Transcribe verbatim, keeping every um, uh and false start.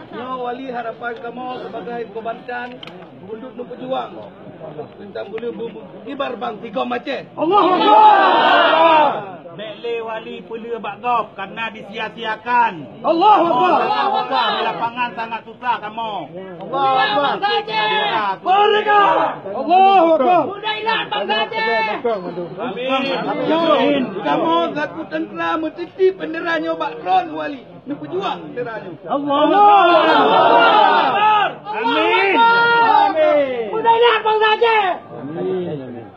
Nyoe wali harapan kamoe sebagai kombatan untuk neupeujuang tentang bulu kibar bang tigom Aceh. Allahu Akbar. Bèk lé wali peuleueh bak gob karena disia-siakan. Allahu Akbar. Allahu Akbar. Di lapangan sangat susah kamoe. Allahu Akbar. Merdeka. Allahu Akbar. Amin. Amin. Kamoe selaku tentara meutitip bendera nyoe bak droen wali. Neupeujuang bendera nyoe. Allahu Akbar. Amin. Amin. Merdeka bangsa Aceh. Amin.